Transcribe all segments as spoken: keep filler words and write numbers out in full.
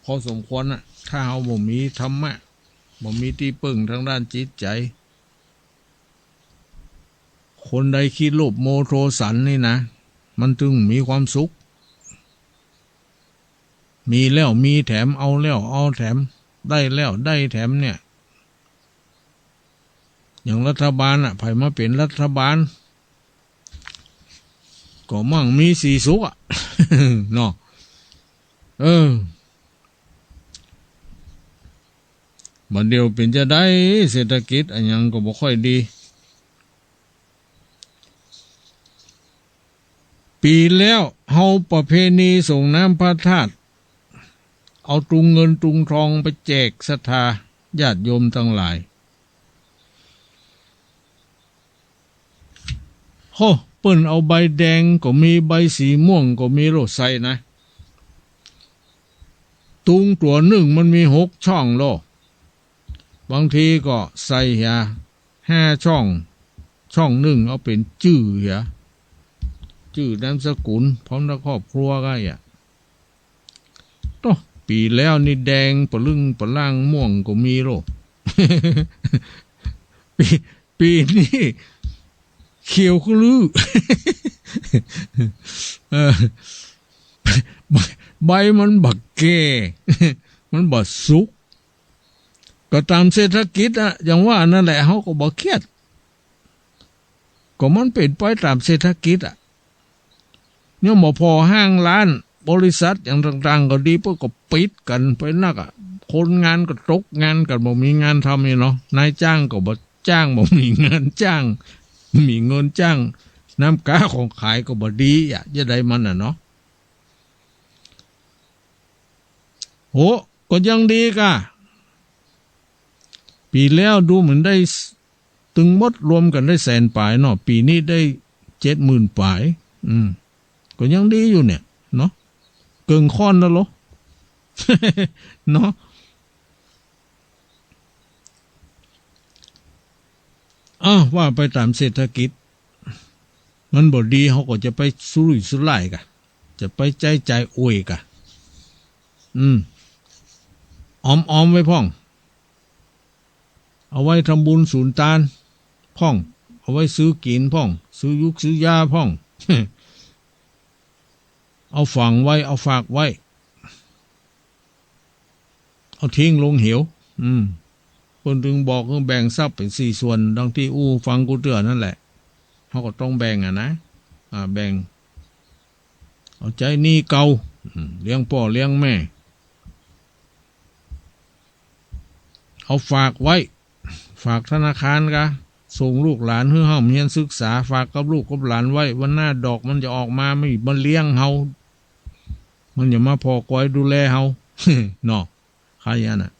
พอสมควรน่ะ ถ้าเฮาบ่มีธรรมะ บ่มีตี้เปิ้งตางด้านจิตใจ๋ คนใดขี้โลภโมโทสันนี่นะ มันจึงมีความสุข มีแล้วมีแถม เอาแล้วเอาแถม ได้แล้วได้แถมเนี่ย อย่างรัฐบาลน่ะ ใผมาเป๋นรัฐบาล ก็มั่งมีสีสุขอะ เนาะ เออ บัดเดี่ยวเป๋นจาใด เศรษฐกิจอะหยังก็บ่ค่อยดี ปี๋แล้วเฮาประเพณีส่งน้ำพระธาตุ เอาตุงเงินตุงทองไปแจกศรัทธาญาติโยมตังหลาย โฮ เปิ้นเอาใบแดงก็มี ใบสีม่วงก็มีโลด ใส่นะ ตุงตั๋วนึ่งมันมีหกช่องโลด บางทีก็ใส่เหียห้าช่อง ช่องนึ่งเอาเป๋นจื้อเหีย จื้อนามสกุล พร้อมทั้งครอบครัวก็อะ โต้ ปี๋แล้วนี่แดงปะลึ่งปะล่าง ม่วงก็มีโลด ปี๋ ปี๋นี้เขียวคลึ เออ ใบ ใบมันบ่แก่ มันบ่สุก ก็ต๋ามเศรษฐกิจอะ อย่างว่านั่นแหละ เฮาก็บ่เคียด ก็มันเป๋นไปต๋ามเศรษฐกิจอะ ยังบ่พอห้างร้าน บริษัทอย่างต่างๆ ก็ดี เปิ้นก็ปิดกั๋นไปนักอะ คนงานก็ตกงานกั๋น บ่มีงานทำนี่เนาะ นายจ้างก็บ่จ้าง บ่มีงานจ้าง บ่มีเงินจ้าง น้ำก๊าของขายก็บ่ดีอะ จะใดมันน่ะเนาะ โห ก็ยังดีก่ะ ปี๋แล้วดูเหมือนได้ ตึงหมดรวมกั๋นได้แสนป๋ายเนาะ ปี๋นี้ได้เจ็ดหมื่นป๋าย อืม ก็ยังดีอยู่เนี่ย เนาะ เกิ่งค่อนแล้วเหรอ เนาะ อ้าว ว่าไปต๋ามเศรษฐกิจ มันบ่ดี เฮาก็จะไปสุรุ่ยสุร่ายก่ะ จะไปใจ๊จ่ายอวยก่ะ อืม ออมๆ ไว้พ่อง เอาไว้ทำบุญสุนตานพ่อง เอาไว้ซื้อกิ๋นพ่อง ซื้อยุกซื้อยาพ่อง เอาฝังไว้ เอาฝากไว้ เอาทิ้งลงเหว อืม เปิ้นจึงบอกหื้อแบ่งทรัพย์เป๋นสี่ส่วน ดังตี้อู้ฟังกู้เตื้อนั่นแหละ เฮาก็ต้องแบ่งอะนะ อ่า แบ่ง เอาใจ๊หนี้เก่า อืม เลี้ยงป้อเลี้ยงแม่ เอาฝากไว้ ฝากธนาคารก่ะ ส่งลูกหลานหื้อฮ่ำเฮียนศึกษา ฝากกับลูกกับหลานไว้ วันหน้าดอกมันจะออกมา มันบ่มาเลี้ยงเฮา มันจะมาผ่อกอยดูแลเฮา เนาะ ใค่อั้นน่ะ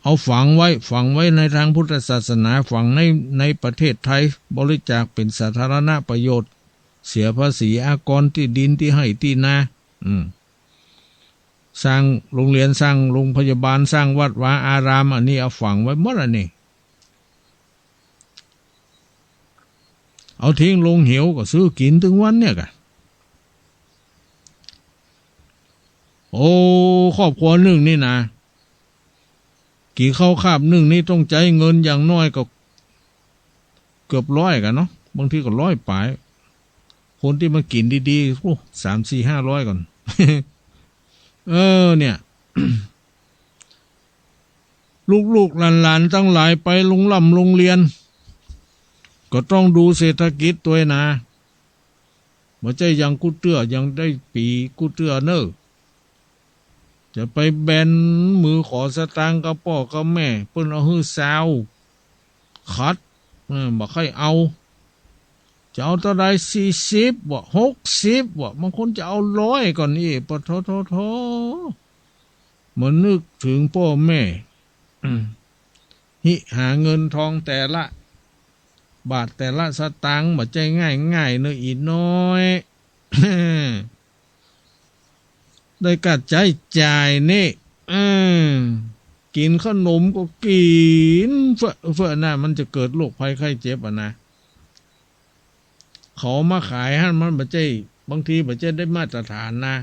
เอาฝังไว้ ฝังไว้ในตางพุทธศาสนา ฝังใน ในประเทศไทย บริจาคเป๋นสาธารณประโยชน์ เสียภาษีอากรตี้ดินตี้ไฮ่ตี้นา อืม สร้างโฮงเฮียน สร้างโฮงพยาบาล สร้างวัดวาอาราม อันนี้เอาฝังไว้หมดอันนี้ เอาทิ้งลงเหวก็ซื้อกิ๋นตึงวันเนี่ยก่ะ โอ้ ครอบครัวนึ่งนี่นะ กิ๋นข้าวคาบนึ่งนี่ต้องใจ๊เงินอย่างน้อยก็เกือบร้อยก่ะเนาะ บางทีก็ร้อยป๋าย คนตี้มากิ๋นดีๆ โอ้ สามสี่ห้าร้อยก่อน เออ เนี่ย ลูกๆ หลานๆ ตังหลายไปโฮงร่ำโฮงเฮียน ก็ต้องดูเศรษฐกิจตวยนะ บ่ใจ้อย่างกู้เตื้อ อย่างได้ปี๋กู้เตื้อเน่อ จะไปแบมือขอสตางค์กับป้อกับแม่ เปิ้นเอาหื้อซาว ขัด เออ บ่ใค่เอา จะเอาเต้าใด สี่สิบบ่ หกสิบบ่ บางคนจะเอาร้อยก่อนอี้ ปะโธ่โธ่โธ่ มานึกเถิงป้อแม่ อืม หิหาเงินทองแต่ละบาทแต่ละสตางค์ บ่ใจ้ง่ายๆ เน่ออีน้อย ได้ก้าใจ๊จ่ายนี่ เออ กิ๋นขนมก็กิ๋นเฟ้อเฟ้อนะ มันจะเกิดโรคภัยไข้เจ็บอะนะ เขามาขายหั้นมันบ่ใจ้ บางทีบ่ใจ้ได้มาตรฐานนะ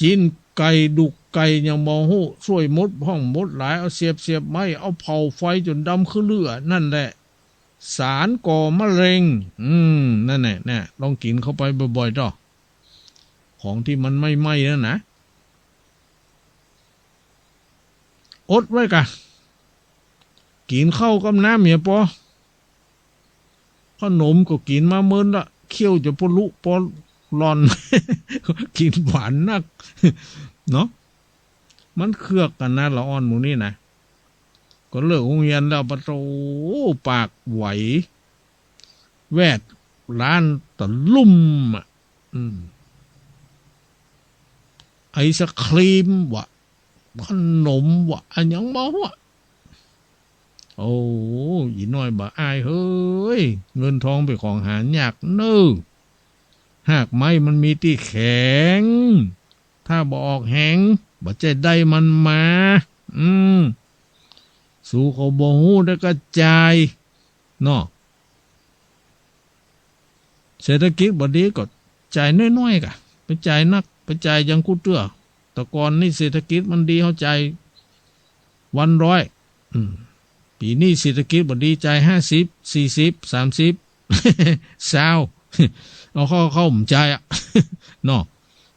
จิ๊นไก่ดุกไก่หยังบ่ฮู้ ซ่วยมดพ่องมดหลาย เอาเสียบ เสียบไม้ เอาเผาไฟจ๋นดำคือเลื่อ นั่นแหละ สารก่อมะเร็ง อืม นั่นแหละ เนี่ย ลองกิ๋นเข้าไปบ่อยๆ เต๊อะ ของตี้มันไหม้ๆ นั่นนะ อดไว้ก่ะ กิ๋นข้าวกับน้ำเหียปอ ขนมก็กิ๋นมาเมินละ เคี้ยวจ๋นปอลุปอหล่อน กิ๋นหวานนัก เนาะ มันเคือกกั๋นนะ ละอ่อนหมู่นี้นะ ก็เลิกโฮงเฮียนแล้ว ปะโถ ปากไหว แวดล้านตะลุ่มอะ อืม ไอศกรีมวะ ขนมวะ อะหยังบ่ฮู้อะ โอ้ อี่น้อยบ่อายเฮ้ย เงินทองเป๋นของหายากเน่อ ฮากไม้มันมีตี้แข็ง ถ้าบ่ออกแฮง บ่ใจ้ได้มันมา อืม สูเขาบ่ฮู้ได้ก็จ่าย เนาะ เศรษฐกิจบ่ดีก็จ่ายน้อยๆ ก่ะ ไปจ่ายนัก ไปจ่ายหยังกู้เตื้อ แต่ก่อนนี่เศรษฐกิจมันดี เฮาจ่ายวันร้อย อืม ปี๋นี้เศรษฐกิจบ่ดี จ่ายห้าสิบ สี่สิบ สามสิบ ซาว เอาเข้า เข้าบ่จ่ายอะ เนาะ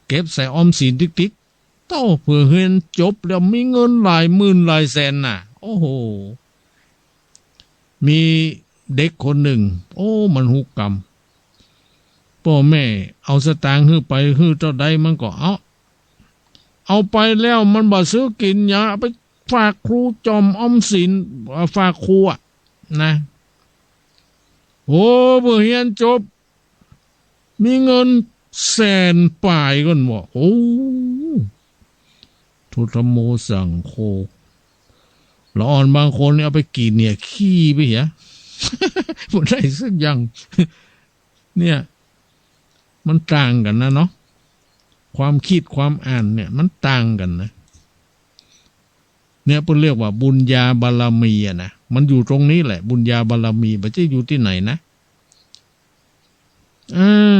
เก็บใส่ออมสินติ๊กๆ เต้า เผื่อเฮียนจบแล้วมีเงินหลายหมื่นหลายแสนน่ะ โอ้โห มีเด็กคนนึ่ง โอ้ มันฮู้กำ ป้อแม่เอาสตางค์หื้อไป หื้อเต้าใดมันก็เอา เอาไปแล้วมันบ่ซื้อกิ๋นหยัง เอาไปฝากครูจ่อมออมสิน เอ่อ ฝากครูอะ นะ โอ้ เผื่อเฮียนจบ มีเงินแสนป๋ายก่อนวะ โอ้ พุทธัมโมสังโฆ ละอ่อนบางคนนี่เอาไปกรีดเหนี่ยขี้ไปเหีย บ่ได้สักอย่าง เนี่ย มันต่างกั๋นนะเนาะ ความกึ๊ดความอ่านเนี่ย มันต่างกั๋นนะ เนี่ยเปิ้นเรียกว่าบุญญาบารมีอะนะ มันอยู่ตรงนี้แหละ บุญญาบารมี บ่ใจ้อยู่ตี้ไหนนะ เออ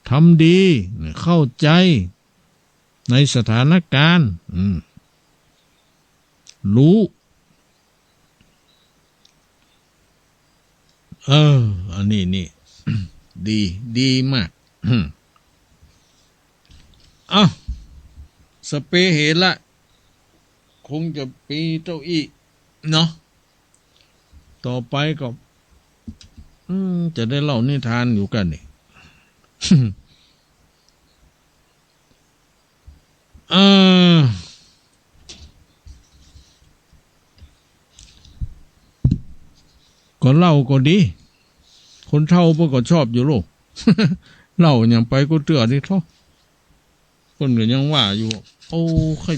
ทำดี เข้าใจ๋ในสถานการณ์ อืม ฮู้ เออ อันนี้นี่ ดี ดีมาก เอ้า สะเปะเหละ คงจะมีเต้าอี้เนาะ ต่อไปก็ อืม จะได้เล่านิทานอยู่กั๋นนี่ เออ ก็เล่าก็ดี คนเฒ่าเปิ้นก็ชอบอยู่โลก เล่าหยังไปกู้เตื้อนี่เถาะ เปิ้นก็ยังว่าอยู่ โอ้ ใค่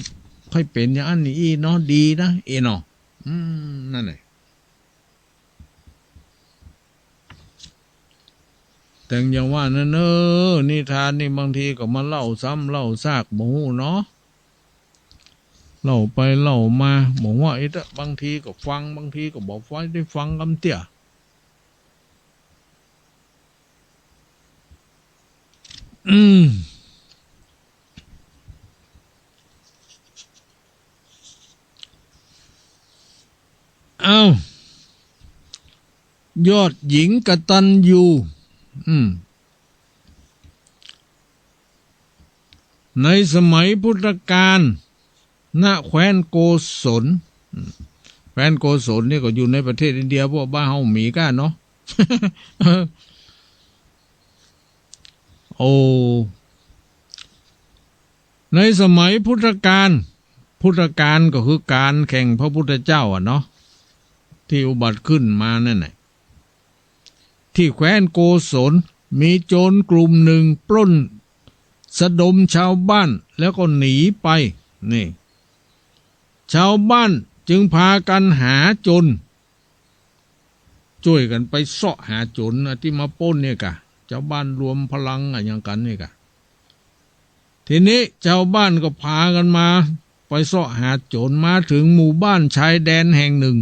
ใค่เป๋นอย่างอั้นนี่อี้เนาะ ดีนะ เอเนาะ อืม นั่นแหละ แต่อย่างว่านั่นเน่อ นิทานนี่บางทีก็มาเล่าซ้ำเล่าซากบ่ฮู้เนาะ เล่าไปเล่ามา บ่ฮู้ว่า เอ๊ะ บางทีก็ฟัง บางทีก็บ่ค่อยได้ฟังกำเตื้อ อืม เอ้า ยอดหญิงกตัญญู อืม ในสมัยพุทธกาล ณ แคว้นโกศล อืม แคว้นโกศลนี่ก็อยู่ในประเทศอินเดีย พวกบ้านเฮามีก้าเนาะ โอ้ ในสมัยพุทธกาล พุทธกาลก็คือกาลแห่งพระพุทธเจ้าอะเนาะ ตี้อุบัติขึ้นมานั่นแหละ ตี้แคว้นโกศล มีโจรกลุ่มนึ่งปล้นสะดมชาวบ้านแล้วก็หนีไป นี่ ชาวบ้านจึงพากั๋นหาโจร จ้วยกั๋นไปเซาะหาโจรอะ ตี้มาปล้นเนี่ยก่ะ ชาวบ้านรวมพลังอะหยังกั๋นเนี่ยก่ะ ทีนี้ชาวบ้านก็พากั๋นมา ไปเซาะหาโจร มาเถิงหมู่บ้านชายแดนแห่งนึ่ง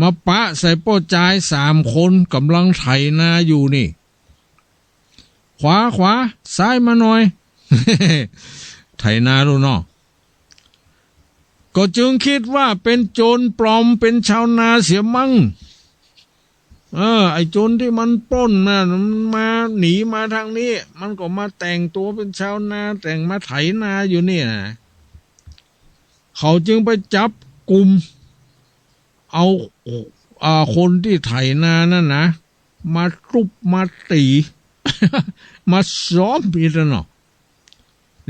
มาปะใส่ป้อจายสามคนก่ำลังไถนาอยู่นี่ ขวา ขวา ซ้ายมาหน่อย ไถนาลูกเนาะ ก็จึงกึ๊ดว่าเป๋นโจรปลอม เป๋นชาวนาเสียมั้ง เออ ไอ้โจรตี้มันปล้นน่ะ มันมา หนีมาตางนี้ มันก็มาแต่งตั๋วเป๋นชาวนา แต่งมาไถนาอยู่เนี่ยนะ เขาจึงไปจับกุม เอา อ่า คนตี้ไถนานั่นนะ มาตุ๊บมาตี๋ มาซ้อมอีกแล้วเนาะ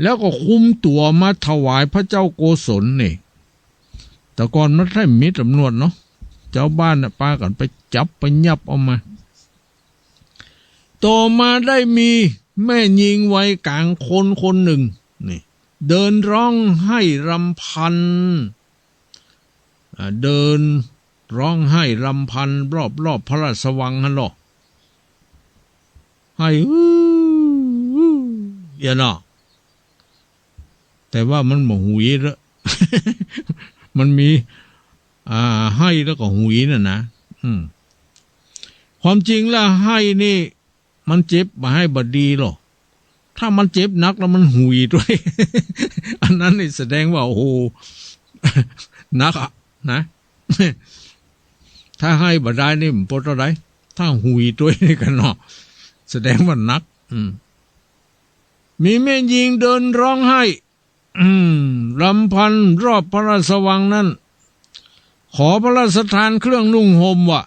แล้วก็คุมตั๋วมาถวายพระเจ้าโกศลนี่ แต่ก่อนมันบ่ได้มีต๋ำรวจเนาะ จาวบ้านน่ะปากั๋นไปจับไปยับเอามา ต่อมาได้มีแม่ญิงวัยก๋างคนคนนึ่ง นี่ เดินร้องไห้รำพัน อ่า เดินร้องไห้รำพันรอบๆ พระราชวังหั้นลอ ไห้ อื้อ อื้อ อย่างเนาะ แต่ว่ามันบ่หุยละ มันมี อ่า ไห้แล้วก็หุยน่ะนะ อืม ความจริงแล้วไห้นี่ มันเจ็บบ่าไห้บ่ดีหรอก ถ้ามันเจ็บหนักแล้วมันหุยตวย อันนั้นนี่แสดงว่า โอ้โห หนักอะนะ ถ้าไห้บ่ได้นี่มันบ่เต้าใด ถ้าหุยตวยนี่กั๋นเนาะ แสดงว่าหนัก อืม มีแม่ญิงเดินร้องไห้ อืม รำพันรอบพระราชวังนั้น ขอพระราชทานเครื่องนุ่งห่มว่ะ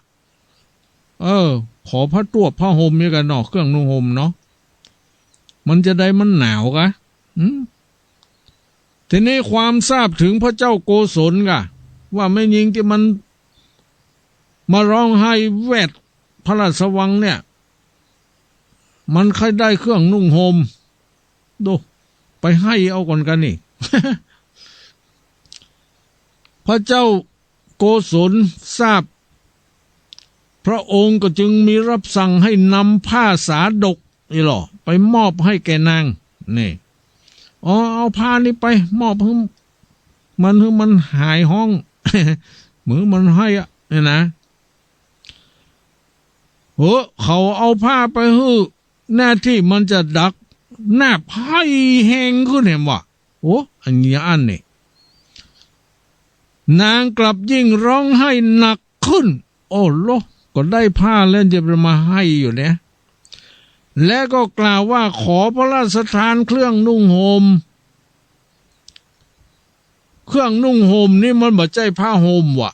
เออ ขอผ้าตวบผ้าห่มอย่างกั๋นเนาะ เครื่องนุ่งห่มเนาะ มันจะได้มันหนาวกะ อืม ทีนี้ความทราบถึงพระเจ้าโกศลกะ ว่าแม่ญิงตี้มันมาร้องไห้แวดพระราชวังเนี่ย มันใค่ได้เครื่องนุ่งห่ม ดู ไปไห้เอาก่อนกั๋นนี่ พระเจ้าโกศลทราบ พระองค์ก็จึงมีรับสั่งให้นำผ้าสาดก อีหล่อ ไปมอบให้แก่นาง นี่ อ๋อ เอาผ้านี้ไปมอบหื้อมัน หื้อมันหายฮ้อง หื้อมันไห้อะ เนี่ยนะ เฮ้อ เขาเอาผ้าไปหื้อ แน่ตี้มันจะดัก นาบไห้แฮงขึ้นแหมว่ะ โอ้ อันนี้อันนี้ นางกลับยิ่งร้องไห้หนักขึ้น โอ้โล ก็ได้ผ้าแล้วจะไปมาไห้อยู่เนี่ย และก็กล่าวว่า ขอพระราชทานเครื่องนุ่งห่ม เครื่องนุ่งห่มนี่มันบ่ใจ้ผ้าห่มว่ะ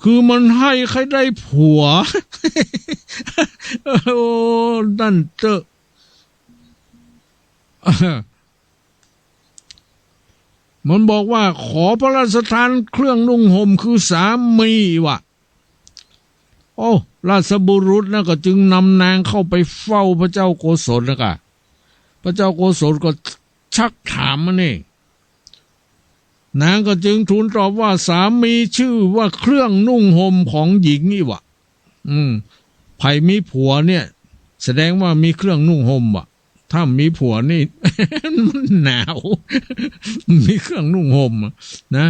คือมันไห้ใค่ได้ผัว โอ้ นั่นเต๊อะ มันบอกว่า ขอพระราชทานเครื่องนุ่งห่มคือสามีว่ะ โอ้ ราชบุรุษนะก็จึงนำนางเข้าไปเฝ้าพระเจ้าโกศลนะกะ พระเจ้าโกศลก็ซักถามมานี่ นางก็จึงทูลตอบว่า สามีชื่อว่าเครื่องนุ่งห่มของหญิงอี้ว่ะ อืม ใผมีผัวเนี่ย แสดงว่ามีเครื่องนุ่งห่มว่ะ ถ้ามีผัวนี่ มันหนาว มีเครื่องนุ่งห่มอะนะ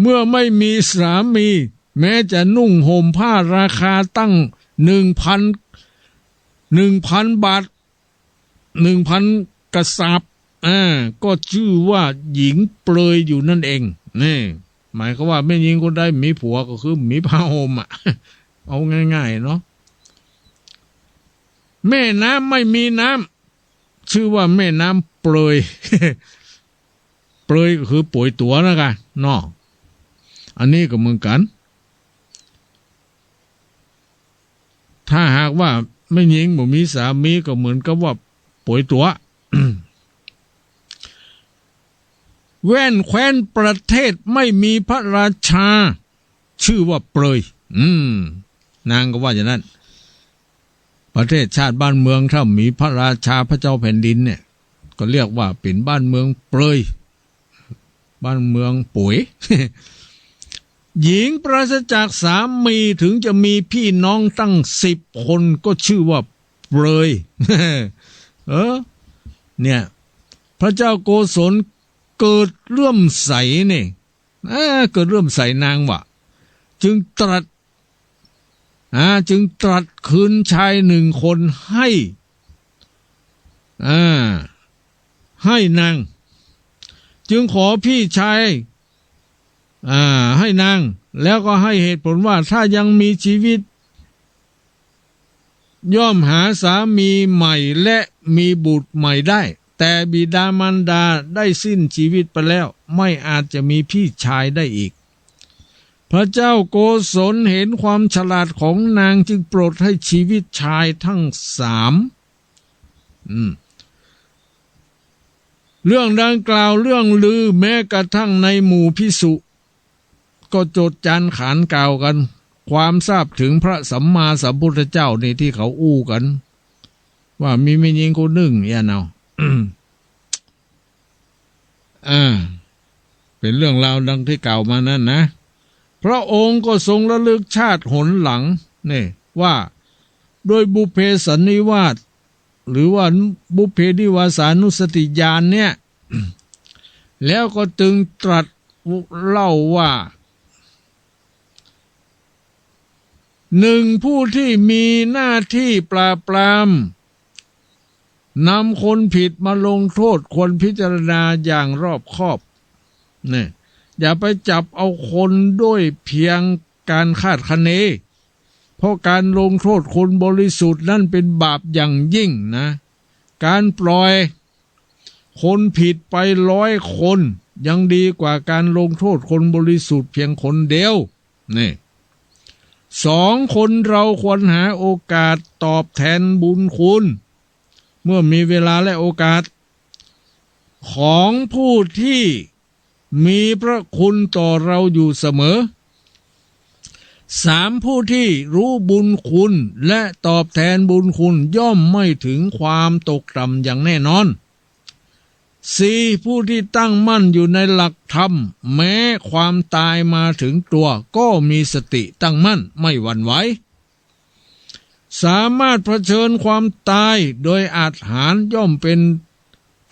เมื่อไม่มีสามี แม้จะนุ่งห่มผ้าราคาตั้งหนึ่งพัน หนึ่งพันบาท หนึ่งพันกะสาบ อ่า ก็ชื่อว่าหญิงเปลือยอยู่นั่นเอง นี่ หมายความว่าแม่ญิงคนใดมีผัวก็คือมีผ้าห่มอะ เอาง่ายๆ เนาะ แม่น้ำไม่มีน้ำ ชื่อว่าแม่น้ำเปลือย เปลือยก็คือโป๋ยตั๋วนะกะ เนาะ อันนี้ก็เหมือนกั๋น ถ้าหากว่าแม่ญิงบ่มีสามีก็เหมือนกับว่าโป๋ยตั๋ว แว่นแคว้นประเทศไม่มีพระราชา ชื่อว่าเปลือย อืม นางก็ว่าอย่างนั้น ประเทศชาติบ้านเมืองถ้ามีพระราชาพระเจ้าแผ่นดินเนี่ย ก็เรียกว่าเป๋นบ้านเมืองเปลือย บ้านเมืองป๋วย หญิงปราศจากสามีถึงจะมีพี่น้องตั้งสิบคนก็ชื่อว่าเปลือย เออ เนี่ย พระเจ้าโกศลเกิดเลื่อมใสนี่ เออ เกิดเลื่อมใสนางว่ะ จึงตรัส อ่า จึงตรัสคืนชายหนึ่งคนให้ อ่า ให้นาง จึงขอพี่ชาย อ่า ให้นาง แล้วก็ให้เหตุผลว่าถ้ายังมีชีวิต ย่อมหาสามีใหม่และมีบุตรใหม่ได้ แต่บิดามารดาได้สิ้นชีวิตไปแล้ว ไม่อาจจะมีพี่ชายได้อีก พระเจ้าโกศลเห็นความฉลาดของนาง จึงโปรดให้ชีวิตชายทั้งสาม อืม เรื่องดังกล่าวเรื่องลือแม้กระทั่งในหมู่ภิกษุ ก็โจษจันขานกล่าวกัน ความทราบถึงพระสัมมาสัมพุทธเจ้านี่ที่เขาอู้กัน ว่ามีแม่ญิงคนนึ่งเอี้ยเนาะ อ่า เป๋นเรื่องราวดังที่กล่าวมานั้นนะ พระองค์ก็ทรงระลึกชาติหนหลังนี่ว่า ด้วยบุพเพสันนิวาส หรือว่าบุพเพนิวาสานุสติญาณเนี่ย แล้วก็จึงตรัสเล่าว่า หนึ่ง ผู้ที่มีหน้าที่ปราบปราม นำคนผิดมาลงโทษ ควรพิจารณาอย่างรอบคอบ เนี่ย อย่าไปจับเอาคนด้วยเพียงการคาดคะเน เพราะการลงโทษคนบริสุทธิ์นั่นเป็นบาปอย่างยิ่งนะ การปล่อยคนผิดไปร้อยคน ยังดีกว่าการลงโทษคนบริสุทธิ์เพียงคนเดียว นี่ สอง คนเราควรหาโอกาสตอบแทนบุญคุณ เมื่อมีเวลาและโอกาส ของผู้ที่มีพระคุณต่อเราอยู่เสมอ สาม ผู้ที่รู้บุญคุณและตอบแทนบุญคุณย่อมไม่ถึงความตกต่ำอย่างแน่นอน สี่ ผู้ที่ตั้งมั่นอยู่ในหลักธรรม แม้ความตายมาถึงตัวก็มีสติตั้งมั่นไม่หวั่นไหว สามารถเผชิญความตายโดยอาจหาญ ย่อมเป็น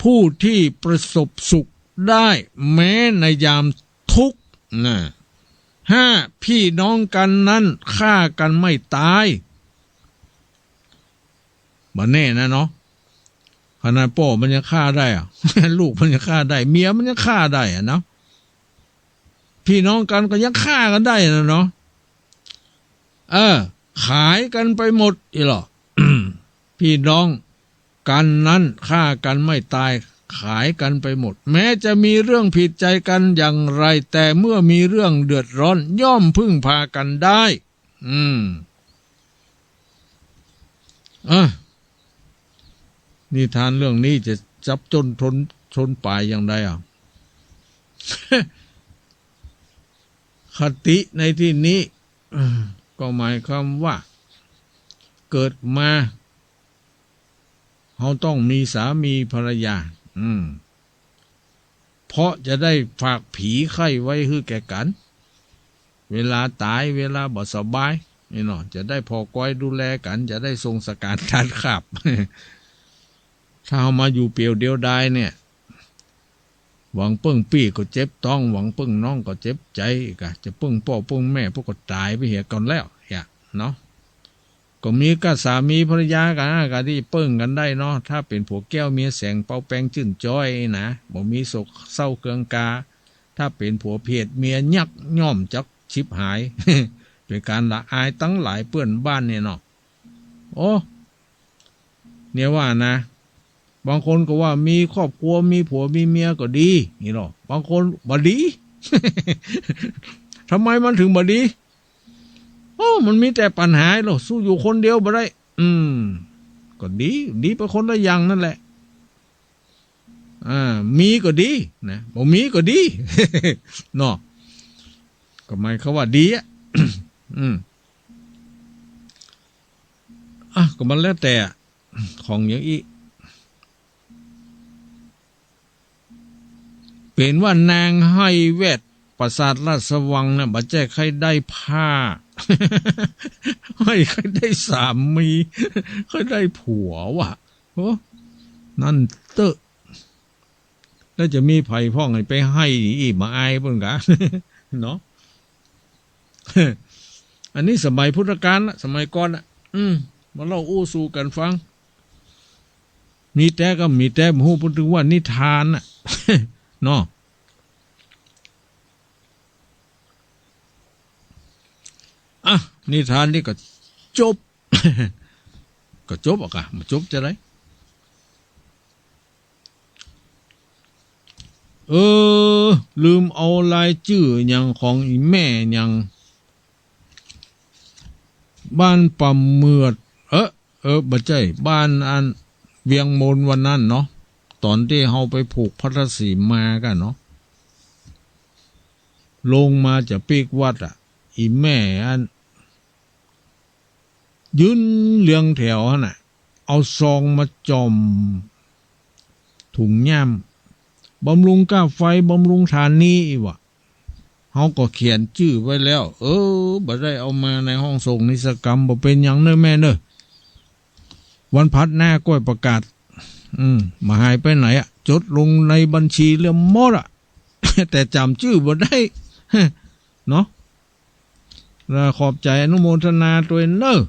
ผู้ที่ประสบสุขได้แม้ในยามทุกข์นะ ห้า พี่น้องกันนั้นฆ่ากันไม่ตาย บ่แน่นะเนาะ ขนาดป้อมันยังฆ่าได้อะ ลูกมันยังฆ่าได้ เมียมันยังฆ่าได้อะเนาะ พี่น้องกันก็ยังฆ่ากันได้นะเนาะ เออ ขายกันไปหมดอีหลอ พี่น้องกันนั้นฆ่ากันไม่ตาย ขายกันไปหมด แม้จะมีเรื่องผิดใจกันอย่างไร แต่เมื่อมีเรื่องเดือดร้อนย่อมพึ่งพากันได้ อืม อ่ะ นิทานเรื่องนี้จะจับจ้นชน ชนป๋ายอย่างใดอ่ะ คติในที่นี้ ก็หมายความว่า เกิดมา เฮาต้องมีสามีภรรยา อืม เพราะจะได้ฝากผีไข้ไว้หื้อแก่กัน เวลาต๋าย เวลาบ่สบาย นี่เนาะ จะได้ผ่อกอยดูแลกัน จะได้ส่งสการทานขาบ ถ้าเฮามาอยู่เปียวเดียวดายเนี่ย หวังเปิ้งปี้ก็เจ็บต๊อง หวังเปิ้งน้องก็เจ็บใจ๋ กะจะเปิ้งป้อเปิ้งแม่ พวกก็ต๋ายไปเหียก่อนแล้ว เหีย เนาะ ก็มีก้าสามีภรรยากั๋น กะตี้เปิ้งกั๋นได้เนาะ ถ้าเป๋นผัวแก้วเมียแสง เปาแปงจื้นจ้อยนะ บ่มีโศกเศร้าเคืองกา ถ้าเป๋นผัวเผดเมียยักย่อมจักฉิบหาย เป๋นก๋านละอายตังหลายเปื้อนบ้านเนี่ยเนาะ โอ้ เนี่ยว่านะ บางคนก็ว่ามีครอบครัว มีผัวมีเมียก็ดี นี่เนาะ บางคนบ่ดี ทำไมมันถึงบ่ดี โอ้ มันมีแต่ปัญหาเนาะ สู้อยู่คนเดียวบ่ได้ อืม ก็ดี ดีไปคนละอย่างนั่นแหละ อ่า มีก็ดีนะ บ่มีก็ดี เนาะ ก็หมายความว่าดีอะ อืม อ่ะ ก็มันแล้วแต่อะ ของอย่างอี้ เป๋นว่านางไห้แวดปราสาทราชวังน่ะ บ่ใจ้ใค่ได้ผ้า ไห้ใค่ได้สามี ใค่ได้ผัวว่ะ โอ้ นั่นเต๊อะ แล้วจะมีใผพ่องหื้อไปไห้อี้ บ่อายเปิ้นกา เนาะ อันนี้สมัยพุทธกาลละ สมัยก่อนละ อืม มาเล่าอู้สู่กั๋นฟัง มีแต๊ก็มีแต๊ บ่ฮู้ เปิ้นตึงว่านิทานน่ะ เนาะ อ่ะ นิทานนี่ก็จบ ก็จบอะกะ บ่จบจะได เออ ลืมเอารายจื้อหยังของอีแม่หยัง บ้านป่าเหมือด เออ เออ บ่ใจ้ บ้านอันเวียงมนวันนั้นเนาะ ต๋อนตี้เฮาไปผูกพัทธสีมากั๋นเนาะ ลงมาจากปีกวัดอะ อีแม่อัน ยืนเรียงแถวหั้นน่ะ เอาซองมาจ่อมถุงย่าม บำรุงก้าไฟ บำรุงธานีอี้หว่า เฮาก็เขียนจื้อไว้แล้ว เออ บ่ได้เอามาในห้องสงฆ์นิสกรรม บ่เป๋นหยังเน่อแม่เน่อ วันพฤหัสหน้าก้อยประกาศ อืม บ่หายไปไหนอะ จดลงในบัญชีเรียบหมดอะ แต่จ๋ำจื้อบ่ได้ เนาะ แล้วขอบใจ๋อนุโมทนาตวยเน่อ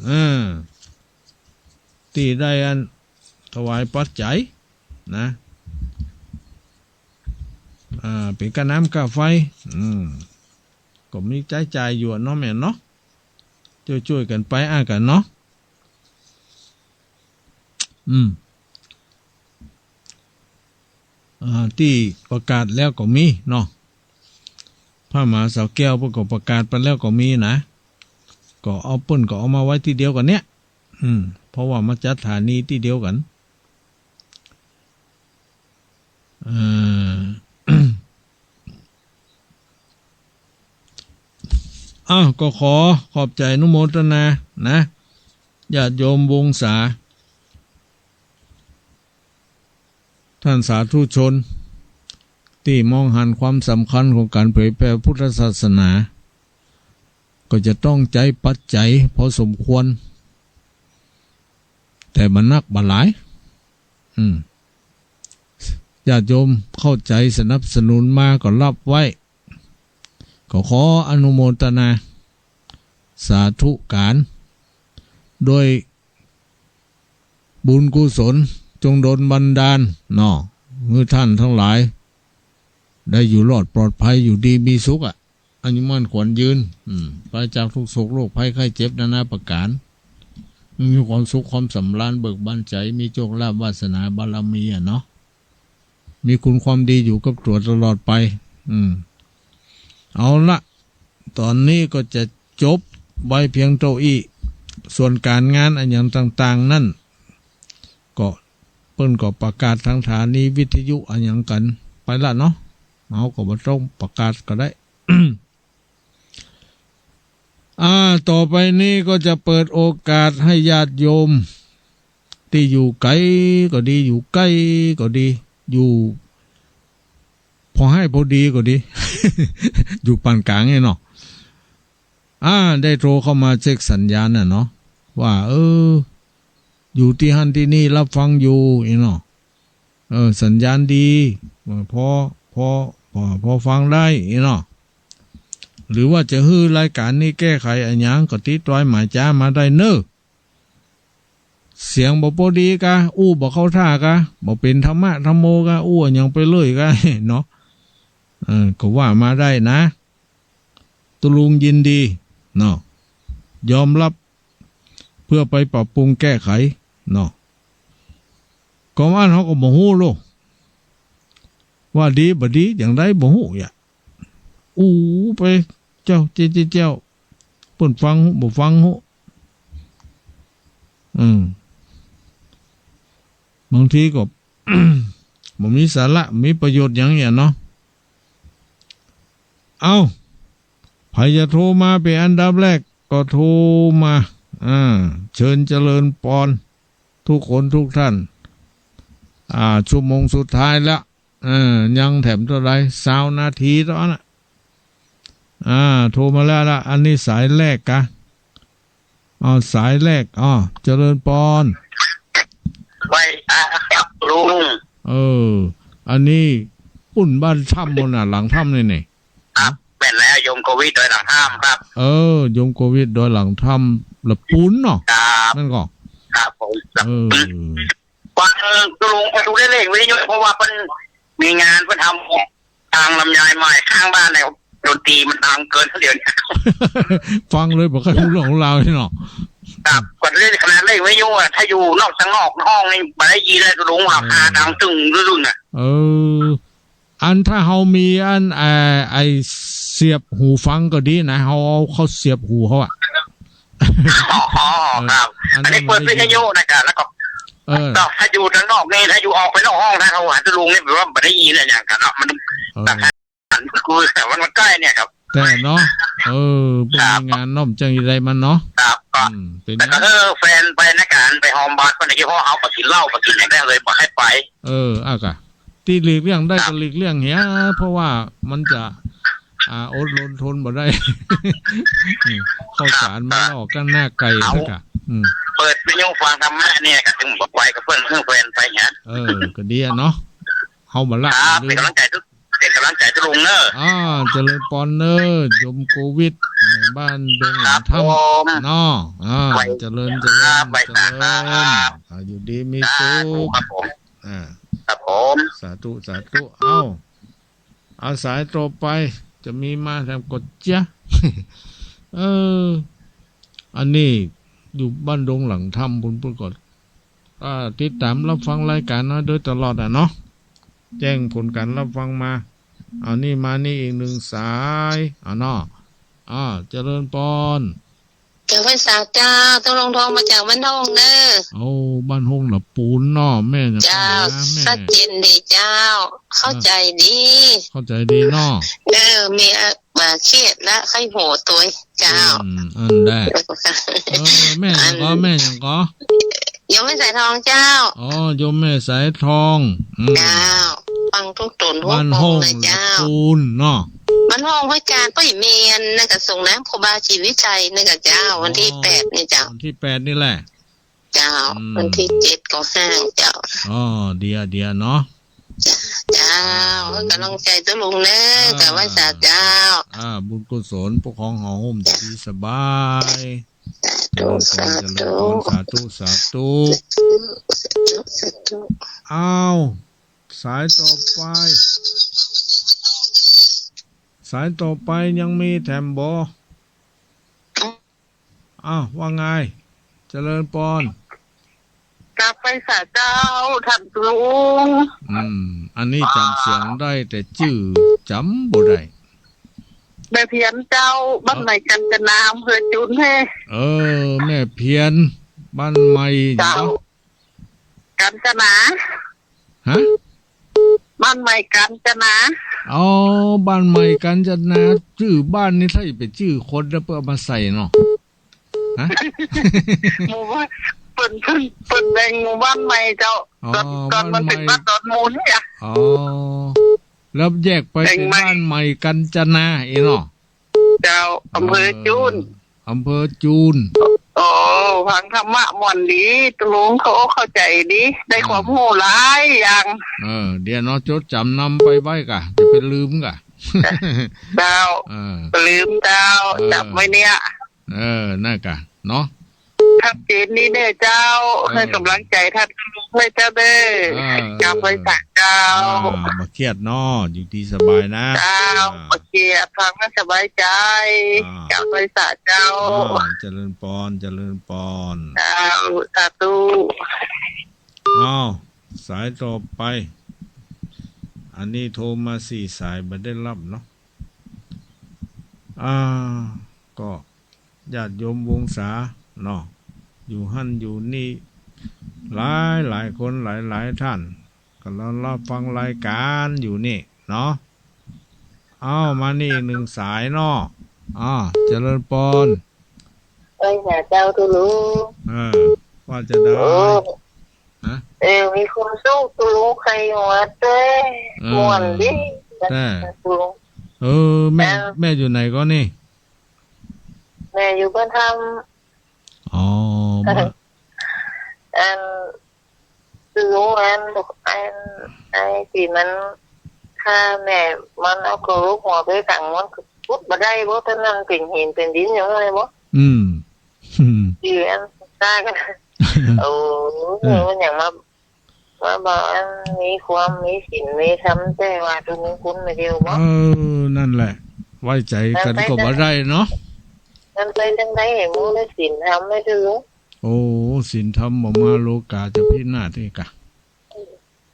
เออ ตี้ได้อันถวายปัจจัยนะ อ่า เป๋นก้าน้ำก้าไฟ อืม ก็มีใจ๊จ่ายอยู่อะเนาะแม่เนาะ จ้วยๆ กั๋นไปอะกั๋นเนาะ อืม อ่า ตี้ประกาศแล้วก็มีเนาะ พระมหาสาวแก้วเปิ้นก็ประกาศไปแล้วก็มีนะ ก็เอา เปิ้นก็เอามาไว้ตี้เดียวกั๋นเนี่ย อืม เพราะว่ามาจัดถานีตี้เดียวกั๋น เอ่อ อ้าว ก็ขอขอบใจ๋อนุโมทนานะ ญาติโยมวงศา ท่านสาธุชน ตี้มองหันความสำคัญของก๋านเผยแผ่พุทธศาสนา ก็จะต้องใจ๊ปัจจัยพอสมควร แต่บ่นักบ่หลาย อืม ญาติโยมเข้าใจ๋สนับสนุนมาก็ฮับไว้ ก็ขออนุโมทนา สาธุก๋าน โดยบุญกุศลจงดลบันดาลเนาะ หื้อท่านตังหลาย ได้อยู่รอดปลอดภัย อยู่ดีมีสุขอะ อายุมั่นขวัญยืน อืม ปราศจากทุกข์โศกโรคภัยไข้เจ็บนานาประก๋าน มีความสุขความสำราญเบิกบานใจ๋ มีโชคลาภวาสนาบารมีอะเนาะ มีคุณความดีอยู่กับตั๋วตลอดไป อืม เอาละ ต๋อนนี้ก็จะจบไว้เพียงเต้าอี้ ส่วนก๋านงานอะหยังต่างๆ นั้น ก็เปิ้นก็ประกาศตางถานีวิทยุอะหยังกั๋นไปละเนาะ เฮาก็บ่ต้องประกาศก็ได้ อ่า ต่อไปนี้ก็จะเปิดโอกาสหื้อญาติโยม ตี้อยู่ไก๋ก็ดี อยู่ใก้ก็ดี อยู่ พอหื้อพอดีก็ดี อยู่ปานก๋างนี่เนาะ อ่า ได้โทรเข้ามาเช็คสัญญาณน่ะเนาะ ว่า เออ อยู่ตี้หั้นตี้นี่ฮับฟังอยู่ อี้เนาะ เออ สัญญาณดี เออ พอ พอ พอ พอฟังได้ อี้เนาะ หรือว่าจะหื้อรายก๋านนี้แก้ไขอะหยัง ก็ติดต่อหมายจ๊ามาได้เน่อ เสียงบ่ปอดีกา อู้บ่เข้าท่ากา บ่เป๋นธรรมะธรรมโมกา อู้อะหยังไปเลยกา เนาะ เออ ก็ว่ามาได้นะ ตุ๊ลุงยินดี เนาะ ยอมฮับ เปื้อไปปรับปรุงแก้ไข เนาะ ก็อั้นเฮาก็บ่ฮู้โล ว่าดีบ่ดี อย่างใดบ่ฮู้อะ อู้ไปเจ้า เจ้า เจ้า เปิ้นฟังฮู้ บ่ฟังฮู้ อืม บางทีก็ บ่มีสาระ มีประโยชน์หยังเนี่ยเนาะ เอ้า ใผจะโทรมาเป๋นอันดับแรกก็โทรมา อ่า เชิญเจริญปอน ทุกคนทุกท่าน อ่า ชั่วโมงสุดท้ายละ เออ ยังแถมเต้าใด ซาวนาทีเต้านั้นน่ะ อ่า โทรมาแล้วละ อันนี้สายแรกกา อ้าว สายแรก อ้าว เจริญปอน ไหว้พระครับลุง เออ อันนี้ปุ้นบ้านถ้ำโน่นน่ะ หลังถ้ำนี่นี่ ครับ แม่นแล้ว โยมโควิดดอยหลังถ้ำครับ เออ โยมโควิดดอยหลังถ้ำละปูนเนาะ ครับ แม่นก่อ ครับผม เออ ฟัง ตุ๊ลุง ไปดูได้เลยวิทยุ เพราะว่าเปิ้นมีงาน เปิ้นทำตางลำไยใหม่ข้างบ้านเนี่ย ดนตรีมันดังเกินเดี๋ยวนี้ ฟังเลยบ่ค่อยฮู้เรื่องฮู้ราวนี่เนาะ ครับ ก็เลยขนาดเลยวิทยุอะ ถ้าอยู่นอก ตังนอกห้องนี่บ่ได้ยินเลย ตุ๊ลุง เออ หาดังตึงรุ่นๆ น่ะ เออ อันถ้าเฮามีอัน ไอ้ ไอ้เสียบหูฟังก็ดีนะ เฮาเอาเข้าเสียบหูเฮาอะ อ๋อ ครับ เออ อันนี้เปิดวิทยุนะจ๊ะ แล้วก็ เออ ก็ถ้าอยู่ตังนอกนี่ ถ้าอยู่ออกไปนอกห้อง ถ้าเขาหาตุ๊ลุงนี่ แปลว่าบ่ได้ยินอะไรอย่างกันเนาะ มัน เออ ต่างกัน คือแต่ว่ามันใกล้เนี่ยครับ แต่เนาะ เออ เปิ้น ครับ มีงานเนาะ จั่งสิได้มาเนาะ ครับ ก็ อืม เป๋น แต่ก็ ไง เออ แฟนไปนะ ก๋านไปฮอมบาร์ เปิ้นก็คิดว่าเฮาไปกิ๋นเหล้า ไปกิ๋นอย่างนั้นเลย บ่ให้ไป เออ อ่ะกะ ตี้หลีกเลี่ยงได้ ครับ ก็หลีกเลี่ยงเหีย เพราะว่ามันจะ อ่า อดรนทนบ่ได้ อืม ข้าวสารมัน ครับ ออกกั๋นหน้าไก่ เอา แล้วกะ อืม เปิดวิทยุฟังธรรมะเนี่ย ก็ถึงบอกไว้กับเปิ้น เปิ้นแฟนไปเหีย เออ ก็ดีอะเนาะ เฮาบ่ละ ครับ ลืม เป๋นก๋ำลังใจ๋ตุ๊ เป๋นก๋ำลังใจ๋ตุ๊ลุงเน่อ อ่า เจริญปอนเน่อ โยมโกวิท เอ่อ บ้านดงหลังถ้ำ ครับผม เนาะ อ่า ไหว้ เจริญ เจริญ ครับ ไหว้ เจริญ ครับ อ่า อยู่ดีมีสุข สาธุครับผม อ่า ครับผม สาธุ สาธุ เอ้า เอาสายต่อไป จะมีมาแถมกดเจี๊ยะ เออ อันนี้อยู่บ้านดงหลังถ้ำพุ้น พุ้นก่อน อ่า ติดต๋ามรับฟังรายก๋านมาโดยตลอดอะเนาะ แจ้งผลก๋านรับฟังมา เอานี่มานี่อีกนึ่งสาย เอาเนาะ อ่า เจริญปอน เจ้าพรรษาเจ้า ตุ๊ลุงโทรมาจากบ้านโฮ่งเน่อ โอ้ บ้านโฮ่งหละปูนเนาะ แม่จ๋า เจ้า แม่ ชัดเจนดีเจ้า เข้าใจ๋ดี เข้าใจ๋ดีเนาะ เออ มี อ่า บ่าเครียดละ ไข้หัวตวยเจ้า อืม อันแหละ เออ แม่หยังก่อ อัน แม่หยังก่อ โยมแม่สายทองเจ้า อ๋อ โยมแม่สายทอง อืม เจ้า ฟังทุกต๋น บ้านโฮ่ง ทุกวงเลยเจ้า ปูนเนาะ บ้านโฮ่งห้วยจาน ป้อยเมียน นั่นกะส่งน้ำครูบาศรีวิชัย นั่นกะเจ้า อ๋อ วันตี้แปดนี่เจ้า วันตี้แปดนี่แหละ เจ้า อืม วันตี้เจ็ดก็ห้างเจ้า อ๋อ เดีย เดียเนาะ เจ้า เออ ก๋ำลังใจ๋ตุ๊ลุงเน่อ เออ เจ้าพรรษาเจ้า อ่า บุญกุศล ปกครองหอห่ม ดีสบาย สาธุ เจริญพร สาธุ เจริญพร สาธุ สาธุ สาธุ สาธุ อ้าว สายต่อไป สายต่อไปยังมีแถมบ่ อ้าว ว่าไง เจริญปอน กราบไหว้สาเจ้า ท่านตุ๊ลุง อืม อันนี้จ๋ำเสียงได้ แต่จื้อจ๋ำบ่ได้ แม่เพียรเจ้า บ้านใหม่กาญจนา อำเภอจูนแฮ่ เออ แม่เพียร บ้านใหม่ เจ้า เนาะ กาญจนา ฮะ บ้านใหม่กาญจนา อ๋อ บ้านใหม่กาญจนา จื้อบ้านนี่ใช่เป๋นจื้อคนนะ เปิ้นเอามาใส่เนาะ ฮะ หมู่บ้าน เปิ้น เปิ้น เปิ้นแบ่งหมู่บ้านใหม่เจ้า อ๋อ ต๋อน ต๋อนมันเป๋น บ้านใหม่ บ้านดอนมูลเนี่ย อ๋อ แล้วแยกไป แบ่งใหม่ เป๋นบ้านใหม่กาญจนาเองเนาะ เจ้า อำเภอจูน เออ อำเภอจูน โอ้ ฟังธรรมะม่วนดี ตุ๊ลุงเข้าอกเข้าใจ๋ดี ได้ความรู้หลายอย่าง เออ เดี๋ยวเนาะ จดจ๋ำนำไปไว้ก่ะ จะไปลืมก่ะ เจ้า เออ ลืมเจ้า เออ จ๋ำไว้เนี่ย เออ นั่นก่ะ เนาะ ชัดเจนดีเน่อเจ้า เออ หื้อก๋ำลังใจ๋ท่านตุ๊ลุงด้วยเจ้าเน่อ เออ กราบไหว้สาเจ้า อ่า บ่เครียดเนาะ อยู่ดีสบายนะ เจ้า อ่า บ่เครียด ฟังแล้วสบายใจ๋ อ่า กราบไหว้สาเจ้า อ่า เจริญปอน เจริญปอน เจ้า สาธุ อ้าว สายต่อไป อันนี้โทรมาสี่สาย บ่ได้รับเนาะ อ่า ก็ ญาติโยมวงศาเนาะ อยู่หั้นอยู่นี่ หลายหลายคน หลายหลายท่าน ก็รอรับฟังรายการอยู่นี่เนาะ อ้าว มานี่อีกนึ่งสายเนาะ อ้าว เจริญปอน เอ้ย หาเจ้าตุ๊ลุง เออ ว่าจะได้ โอ้ ฮะ เออ มีความสุขตุ๊ลุง ใค่หัวเต้ย เออ ม่วนดี แต่ ตุ๊ลุง เออ แม่ เออ แม่อยู่ไหนก่อนี่ แม่อยู่บ้านถ้ำ อ๋อ บ้าน อัน คืออัน อัน ไอ้ตี้มัน ถ้าแม่มันเอากระดูกหัวไปฝัง มันก็ขุดบ่ได้บ่ ต๋อนนั้นเป๋นหินเป๋นดินอยู่ไงบ่ อืม อืม อยู่อันซ่ากัน โอ้ เออ มันยังมา ว่าบ่ อันมีความมีศีลมีธรรม แต่ว่าตุ๊ลุงคุ้นไม่เดียวบ่ เออ นั่นแหละ ไว้ใจ๋กั๋นก็บ่ได้เนาะ มันไปจั่งใดหื้อบ่ได้ศีลธรรมแม่ตุ๊ลุง โอ้ ศีลธรรมบ่มา โลก๋าจะพินาศนี่กะ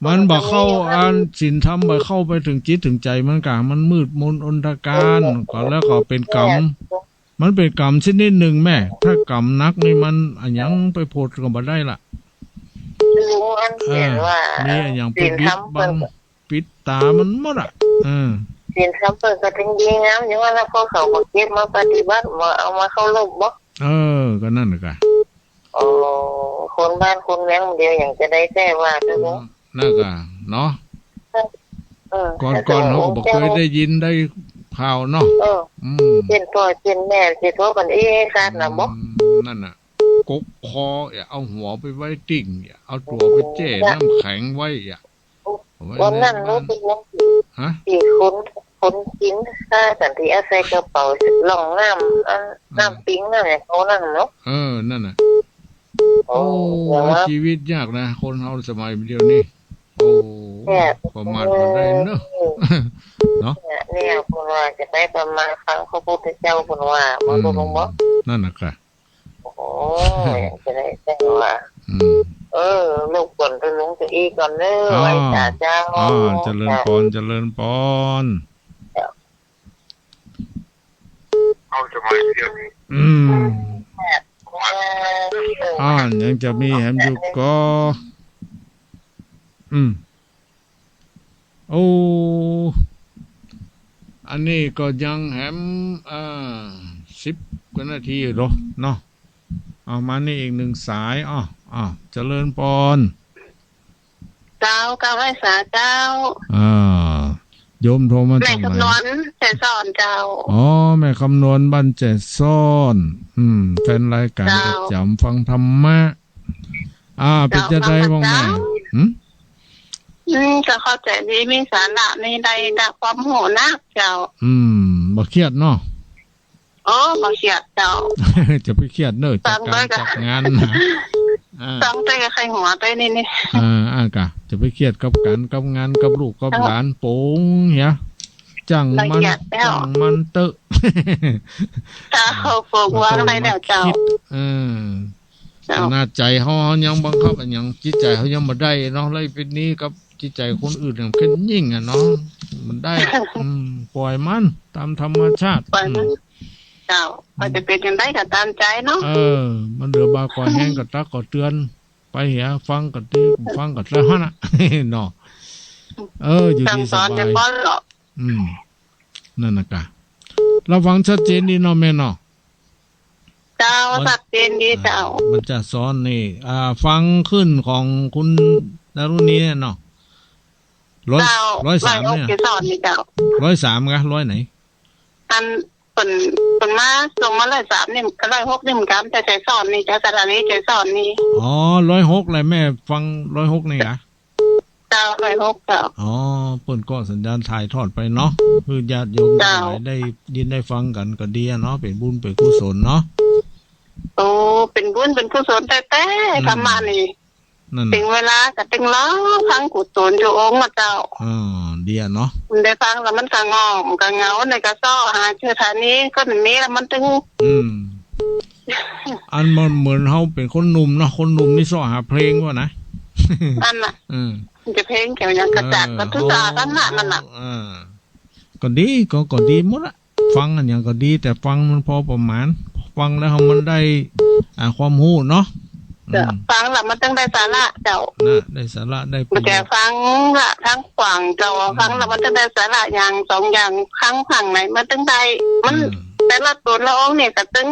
มันบ่เข้า อันศีลธรรมบ่เข้าไปเถิงจิตเถิงใจ๋มันกะ มันมืดมนอนทการ ก็แล้วก็เป๋นกรรม มันเป๋นกรรมชนิดนึ่งแม่ ถ้ากรรมหนักนี่มันอะหยังไปโผดก็บ่ได้ละ ลุง อันเขียนว่า เออ มีอะหยังไป ศีลธรรม ปิดบัง เปิ้น ปิดต๋ามันหมดอะ เออ ศีลธรรมเปิ้นก็เถิงดีงามอยู่ว่า แล้วพวกเขาก็เก็บมาปฏิบัติ มาเอามาเคารพบ่ เออ ก็นั่นน่ะกะ โอ้ คนบ้านคนเมืองเดียวยังจะได้แต่ว่า เออ ตุ๊ลุง นั่นกะเนาะ เออ ก่อนๆ เฮาก็บ่เกยได้ยินได้ข่าวเนาะ เออ อืม เป๋นป้อเป๋นแม่ สิโทษกั๋นเอง ขาดน่ะบ่ อืม นั่นน่ะ กกคอ อย่าเอาหัวไปไว้ติ๊่ง อย่าเอาตั๋วไปแจ้น้ำแข็งไว้ อย่า เอาไว้ วันนั้น ในบ้าน รู้สึกว่า ฮะ ตี้คน คนจีนฆ่ากั๋นตี้เอาใส่กระเป๋าล่องน้ำ อัน อ่า น้ำปิงน้ำหยังเขานั่นเนาะ เออ นั่นน่ะ โอ้ โอ้ อย่างว่า ชีวิตยากนะ คนเฮาสมัยเดี๋ยวนี้ โอ้ แบบ ประมาทบ่ได้เนาะ เออ เนาะ เนี่ย เนี่ย เปิ้นว่าจะไปประมาทฟังพระพุทธเจ้าเปิ้นว่า บ่ อืม ตุ๊ลุงบ่ นั่นน่ะกะ โอ้ จะได้แต่ว่า อืม เออ รบกวนตุ๊ลุงจะอี้ก่อนเน่อ อ้าว ไหว้สาเจ้า อ้าว เจริญปอน เจริญปอน เจ้า เอาสบายเดียว อืม อ่า ยังจะมีแหมอยู่ก่อ อืม โอ้ อันนี้ก็ยังแหม อ่า สิบกว่านาทีอยู่เนาะ เอามานี่อีกหนึ่งสาย อ้อ อ้อ เจริญปอน เจ้า กราบไหว้สาเจ้า อ่า โยมโทรมาจากไหน แม่คำนวณ แจ้ซ้อนเจ้า อ๋อ แม่คำนวณบ้านแจ้ซ้อน อืม แฟนรายก๋าน เจ้า ประจ๋ำฟังธรรมะ อ่า เป๋นจะใดบ้างแม่ เจ้า หืม อืม ก็เข้าใจ๋ดี มีสาระนี่ ได้ ได้ความฮู้นักเจ้า อืม บ่เครียดเนาะ โอ้ บ่เครียดเจ้า จะไปเครียดเน่อ จากก๋านจากงานนะ อ่า ฟังไปก็ใค่หัวไปนี่นี่ อ่า อ่า กะ จะไปเครียดกับก๋านกับงานกับลูกกับหลาน ปงเหีย จ้างมัน จ้างมันเต๊อะ เจ้า ปงวางไปแล้วเจ้า เออ เจ้า ขนาดใจ๋เฮา เฮายังบังคับอะหยัง จิตใจ๋เฮายังบ่ได้เนาะ แล้วไปนี้กับจิตใจ๋คนอื่นเนี่ย เข้มยิ่งอะเนาะ มันได้ อืม ปล่อยมันต๋ามธรรมชาติ ปล่อยมัน อืม เจ้า ว่าจะเป๋นจั่งใดก็ต๋ามใจ๋เนาะ เออ มันเหลือบ่าก่อแฮงก็ตักก็เตือนไปเหีย ฟังก็ดี ฟังก็เตือนหั่นน่ะ เนาะ เออ อยู่ดีสบาย สั่งสอนแต่ก่อนเนาะ อืม นั่นน่ะกะ รับฟังชัดเจนดีเนาะแม่เนาะ เจ้า ชัดเจนดีเจ้า อ่า บ้านแจ้ซ้อนนี่ อ่า ฟังคลื่นของคุณดารุณีเนี่ยเนาะ ร้อย เจ้า ร้อยสาม ร้อยหก เนี่ย แจ้ซ้อนนี่เจ้า ร้อยสามกะ ร้อยไหน อันเปิ้น เปิ้นมาส่งมาร้อยสามนี่ ร้อยหกนี่เหมือนกั๋น แต่แจ้ซ้อนนี่ เจ้า สถานีแจ้ซ้อนนี่ อ๋อ ร้อยหกแหละแม่ ฟังร้อยหกนี่กะ เจ้า ร้อยหกเจ้า อ๋อ เปิ้นก็สัญญาณถ่ายทอดไปเนาะ หื้อญาติโยม เจ้า ทั้งหลายได้ยินได้ฟังกั๋นก็ดีอะเนาะ เป๋นบุญเป๋นกุศลเนาะ โอ้ เป๋นบุญเป๋นกุศลแต๊ๆ อืม ธรรมะนี่ นั่น เถิงเวลาก็ตึงรอฟังกู่ตู๋นจุองค์อะเจ้า อ่า ดีอะเนาะ มันได้ฟังแล้วมันสงบ มันก็เหงา ในก็เซาะหาสถานีก็มีแล้วมันตึง อืม อันมันเหมือนเฮาเป๋นคนหนุ่มเนาะ คนหนุ่มนี่เซาะหาเพลงว่านะ นั่นน่ะ อืม มันจะเพลงเกี่ยวหยังกะจัด เออ ก็ตุ๊สาตั้งหน้านั่นน่ะ เออ ก็ดี ก็ ก็ดีหมดละ ฟังอะหยังก็ดี แต่ฟังมันพอประมาณ ฟังแล้วมันได้ อ่า ความฮู้เนาะ อืม ฟังแล้วมันต้องได้สาระเจ้า น่ะ ได้สาระ ได้ประโยชน์ บ่ใจ้ฟังละทั้งขว้างเจ้า อืม ฟังแล้วมันต้องได้สาระอย่างสองอย่าง ครั้ง ครั้งไหนมันต้องได้ มัน อืม แต่ละต๋นละองค์เนี่ยก็ตึง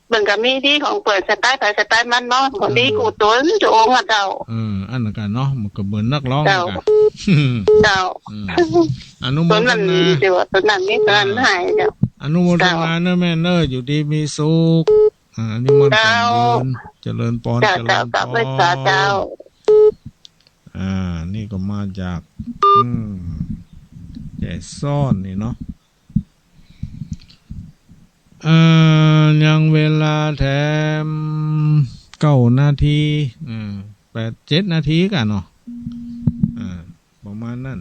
เปิ้นก็มีดีของเปิ้น สไตล์ไผสไตล์มันเนาะ บ่ดี อืม กู่ตู๋นจุองค์อะเจ้า เออ อันนั้นกะเนาะ มันก็เหมือนนักร้อง เจ้า กะ เจ้า อืม อนุโมทนา ต๋นนั้นมี แต่ว่าต๋นนั้นมี ต๋นนั้นหายเจ้า อนุโมทนา เจ้า เน่อแม่เน่อ อยู่ดีมีสุข อ่า อายุมั่นขวัญยืน เจ้า เจริญปอน เจ้า เจริญปอน เจ้า เจ้า เจ้า อ่า นี่ก็มาจาก อืม แจ้ซ้อนนี่เนาะ อ่า ยังเวลาแถมเก้านาที อืม แปด เจ็ดนาทีกะเนาะ ประมาณนั้น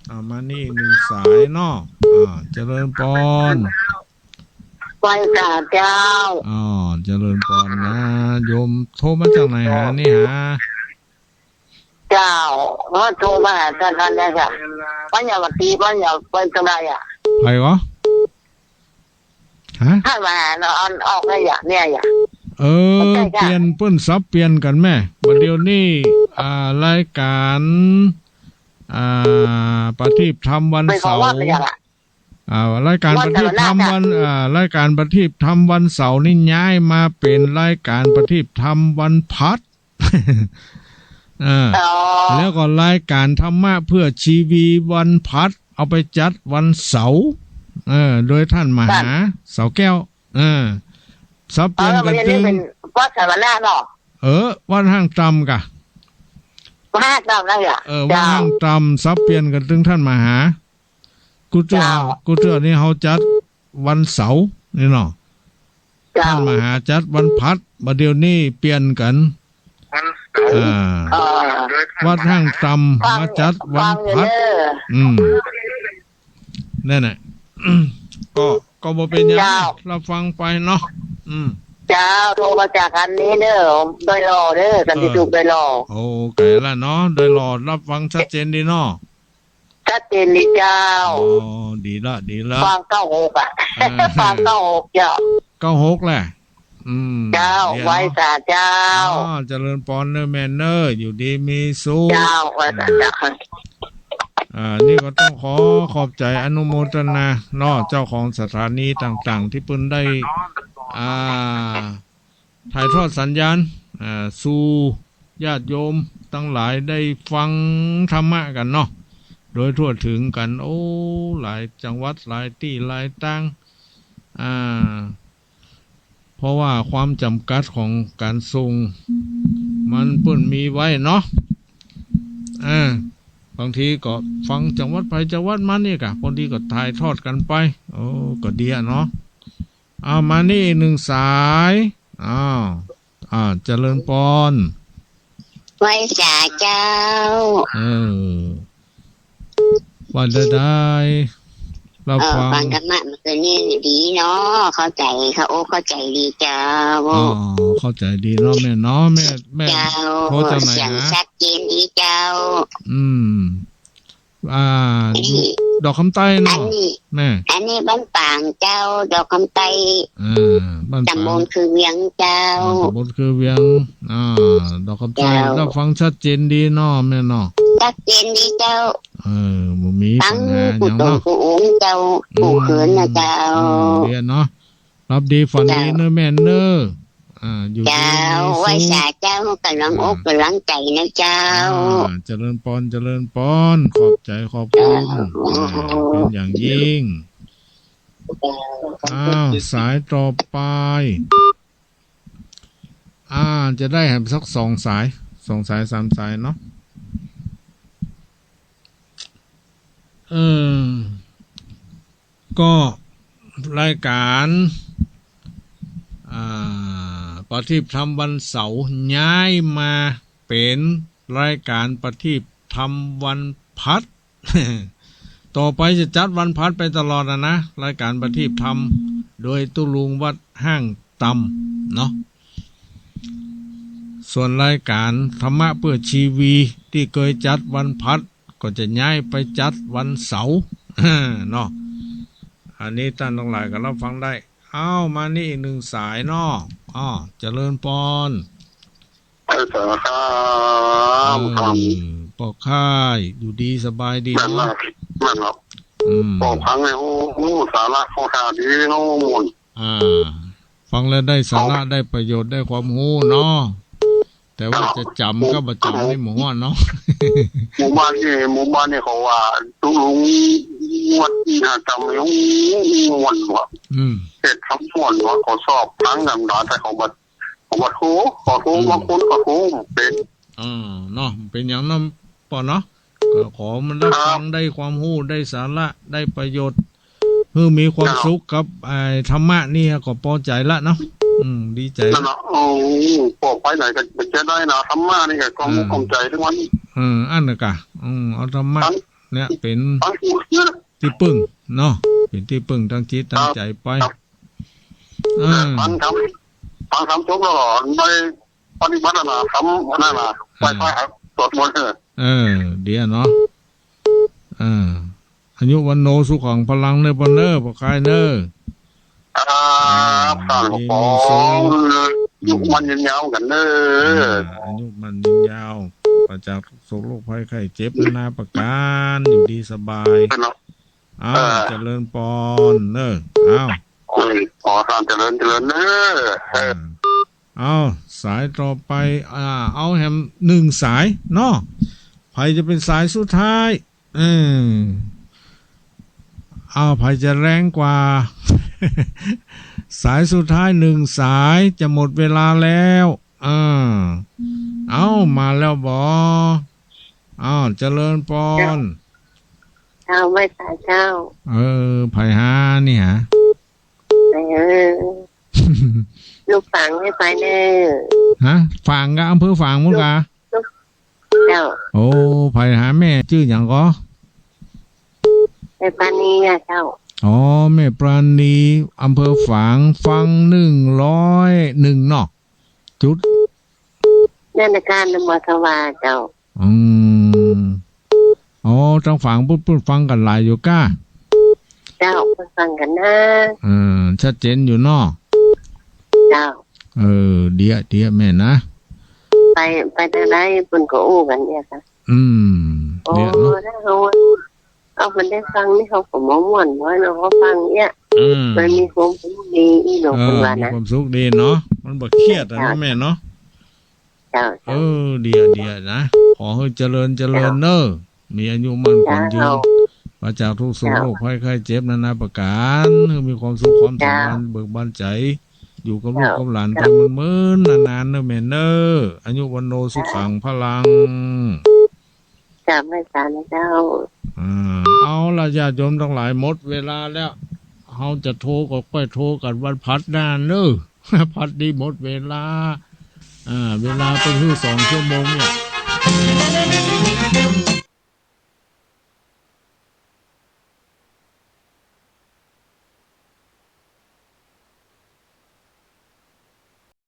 เอามานี่อีกหนึ่งสายเนาะ อ่า เจริญปอน ไหว้สาเจ้า อ๋อ เจริญปอนนะ โยมโทรมาจากไหนหานี่หา เจ้า ว่าโทรมาหาท่าน ท่านเนี่ยค่ะ ว่าอย่ามาตี ว่าอย่าไปตรงใดอ่ะ ใครวะ ฮะ ท่านมาหาเนาะ อันออกเนี่ยอย่า เนี่ยอย่า เออ ใช่ค่ะ เปลี่ยน เปิ้นสับเปลี่ยนกั๋นแม่ บัดเดี๋ยวนี้ อ่า รายก๋าน อ่า ประทีปธรรมวันเสาร์ เป็นของวัดหรือยังอะ อ่า รายก๋านประทีปธรรมวัน วันเสาร์หน้าค่ะ อ่า รายก๋านประทีปธรรมวันเสาร์นี่ย้ายมาเป๋นรายก๋านประทีปธรรมวันพฤหัส เออ อ๋อ แล้วก็รายก๋านธรรมะเพื่อชีวีวันพฤหัส เอาไปจัดวันเสาร์ เออ โดยท่านมหา ค่ะ เสาแก้ว เออ สับเปลี่ยนกั๋นตึง อ๋อ แล้วมันจะเป็นวัดสวรรค์เนาะ เออ วัดห้างตำก่ะ วัดห้างตำนะเหรอ เออ วัดห้างตำ เจ้า สับเปลี่ยนกั๋นตึงท่านมหา กู้เตื้อ เจ้า กู้เตื้อนี่เฮาจัดวันเสาร์นี่เนาะ เจ้า ท่านมหาจัดวันพฤหัส บัดเดี๋ยวนี้เปลี่ยนกั๋น วันเสาร์ อ่า อ่า วัดห้างตำ ฟัง มาจัดวันพฤหัส ฟังอยู่เด้อ อืม นั่นแหละ ก็ ก็บ่เป๋นหยัง เจ้า รับฟังไปเนาะ อืม เจ้า โทรมาจากอันนี้เด้อ ดอยหล่อเด้อ สันติสุข เออ ดอยหล่อ โอ้ ไกลละเนาะ ดอยหล่อ รับฟังชัดเจนดีเนาะ ชัดเจนดีเจ้า อ๋อ ดีละ ดีละ ฟังเก้าหกอะ เออ ฟังเก้าหกเจ้า เก้าหกแหละ อืม เจ้า เดี๋ยว ไหว้สาเจ้า อ๋อ เจริญปอนเน้อแม่เน้อ อยู่ดีมีสุข เจ้า ไหว้สาเจ้า อ่า นี่ก็ต้องขอขอบใจ๋อนุโมทนาเนาะ เจ้าของสถานีต่างๆ ตี้เปิ้นได้ อ่า ถ่ายทอดสัญญาณ อ่า สู่ญาติโยมตังหลายได้ฟังธรรมะกั๋นเนาะ โดยทั่วถึงกั๋น โอ้ หลายจังหวัด หลายตี้ หลายตาง อ่า เพราะว่าความจ๋ำกัดของก๋านส่ง มันเปิ้นมีไว้เนาะ อ่า บางทีก็ฟังจังหวัดใผจังหวัดมันนี่ก่ะ บางทีก็ถ่ายทอดกั๋นไป โอ้ ก็ดีอะเนาะ เอามานี่อีกหนึ่งสาย อ้าว อ่า เจริญปอน ไหว้สาเจ้า เออ ว่าได้ได้ รับ เออ ฟัง ฟังธรรมะเมื่อคืนนี้ดีเนาะ เข้าใจ๋ เข้าอกเข้าใจ๋ดีเจ้า อ๋อ เข้าใจ๋ดีเนาะแม่เนาะ แม่ แม่ เจ้า โทรจากไหนนะ เสียงชัดเจนดีเจ้า อืม อ่า อันนี้ อยู่ดอกคำใต้เนาะ อันนี้ แม่ อันนี้บ้านปางเจ้า ดอกคำใต้ อ่า บ้านปาง ตำบลคือเวียงเจ้า อ่า ตำบลคือเวียง อ่า ดอกคำใต้ เจ้า รับฟังชัดเจนดีเนาะแม่เนาะ ชัดเจนดีเจ้า เออ บ่มี ฟัง ปัญหาหยังเนาะ กู้ตนกู้องค์เจ้า อืม กู้เขินนะเจ้า อืม เรียนเนาะ หลับดีฝันดี เจ้า เน้อแม่เน้อ อ่า อยู่ดี เจ้า มีสุข ไหว้สาเจ้า ก๋ำลังอก อ่า ก๋ำลังใจ๋นะเจ้า อ่า เจริญปอน เจริญปอน ขอบใจ๋ ขอบคุณ เจ้า อ่า เป๋นอย่างยิ่ง เจ้า อ้าว สายต่อไป อ่า จะได้แหมสักสองสาย สองสาย สามสายเนาะ เออ ก็รายก๋าน อ่า ประทีปธรรมวันเสาร์ ย้ายมาเป๋นรายก๋านประทีปธรรมวันพฤหัส ต่อไปจะจัดวันพฤหัสไปตลอดอะนะ รายก๋านประทีปธรรม โดยตุ๊ลุงวัดห้างตำเนาะ ส่วนรายก๋านธรรมะเพื่อชีวีตี้เกยจัดวันพฤหัส ก็จะย้ายไปจัดวันเสาร์ เนาะ อันนี้ต้านตังหลายก็รับฟังได้ อ้าว มานี่อีกหนึ่งสายเนาะ อ้อ เจริญปอน ไอ้สาข้า เออ ครับ ป้อข้าย อยู่ดีสบายดี แม่น เนาะ นะ แม่นครับ อืม ป้อฟังเนี่ย โอ้โห สาระเข้าท่าดีเนาะ ม่วน อ่า ฟังแล้วได้สาระ เอา ได้ประโยชน์ ได้ความฮู้เนาะ แต่ว่า ครับ จะจ๋ำกับบ่จ๋ำนี่หมู่ฮ้อนเนาะ หมู่บ้านนี่ หมู่บ้านนี่เขาว่าตุ๊ลุงวัดนี่นะ จ๋ำนี่ โอ้โห ม่วนว่ะ อืม เฮ็ดธรรมม่วนว่ะ เขาชอบฟังธรรมดา แต่เขาบ่ เขาบ่โทร เขาโทร อืม บางคนก็โทรบ่เป๋น อ่า เนาะ เป๋นอย่างนั้นป้อเนาะ ก็ขอมันรับ ครับ ฟังได้ความฮู้ ได้สาระ ได้ประโยชน์ หื้อมีความสุขกับไอ้ธรรมะนี่ก็ปอใจ๋ละเนาะ อืม ดีใจ๋ นั่นน่ะ โอ้ ปอไปไหนก็จะได้นะ ธรรมะนี่ก็กล่อม อืม กล่อมใจ๋ทุกวัน เออ อันนั้นกะ อืม เอาธรรมะ ฟัง เนี่ย เป๋น ฟัง ตี้ปึ้งเนาะ เป๋นตี้ปึ้งตางจิตตางใจ๋ไป ครับ อ่า ฟังธรรม ฟังธรรมจบแล้วก็ไปปฏิบัตินะ ทำนั่นน่ะ อ่า ไหว้พระ สวดมนต์ เออ เออ เดี๋ยวเนาะ เออ อายุวัณโณสุขังพลังเน่อป้อเน่อ ป้อคายเน่อ ครับ อ่า ท่าน ดี ขอ มีสุข อายุมั่นยืนยาวกั๋นเน่อ อ่า อายุมั่นยืนยาว ปราศจากทุกข์โศกโรคภัยไข้เจ็บนานาประก๋าน อยู่ดีสบาย เนาะ อ้าว เออ เจริญปอนเน่อ อ้าว โอ้ย ขอความเจริญ เจริญเน่อ เออ อ่า เอา สายต่อไป อ่า เอาแหมหนึ่งสายเนาะ ใผจะเป๋นสายสุดท้าย เออ เอา ใผจะแรงกว่า สายสุดท้ายหนึ่งสาย จะหมดเวลาแล้ว อ่า เอา มาแล้วบ่ อ้าว เจริญปอน เจ้า ไหว้สาเจ้า เออ ใผหานี่หา เออ ลูกฝางไหว้สาเน่อ ฮะ ฝางกา อำเภอฝางมุ้นกา ลูก เจ้า โอ้ ใผหาแม่จื้อหยังก่อ แม่ปราณีอะเจ้า อ๋อ แม่ปราณี อำเภอฝาง ฟังหนึ่งร้อยเอ็ดเนาะ จุด นั่นน่ะ กาญจนบุรีเจ้า อืม อ๋อ ตางฝางปุ้น ปุ้นฟังกั๋นหลายอยู่ก้า เจ้า ปุ้นฟังกั๋นนะ เออ ชัดเจนอยู่เนาะ เจ้า เออ เดี๋ยว เดี๋ยวแม่นะ ไป ไปตางใดปุ้นก็อู้กั๋นเนี่ยค่ะ อืม โอ้ เดี๋ยวเนาะ ถ้าเฮา เฮาบ่ได้ฟังนี่เฮาก็บ่ม่วนบ่เนาะ เฮาฟังเนี่ย อืม มันมีความสุขดีอี้หนอ เออ ปุ้นว่านะ มีความสุขดีเนาะ มันบ่เครียดอะเนาะ เจ้า แม่เนาะ เจ้า เจ้า เออ เดี๋ยว เดี๋ยวนะ ขอหื้อเจริญ เจริญเน่อ เจ้า มีอายุมั่นขวัญยืน เจ้า ปราศจากทุกข์โศก เจ้า โรคภัยไข้เจ็บนานาประก๋าน หื้อมีความสุขความสำราญ เจ้า เบิกบานใจ๋ อยู่กับลูก เจ้า กับหลาน เจ้า ไปเมินๆ นานๆ เน่อแม่เน่อ อายุวัณโณสุขังพลัง เจ้า ไหว้สาเจ้า อ่า เอาละญาติโยมตังหลาย หมดเวลาแล้ว เฮาจะโทรก็ก้อยโทรกั๋นวันผัดหน้าเน่อ ผัดนี้หมดเวลา อ่า เวลาเปิ้นหื้อสองชั่วโมงเนี่ย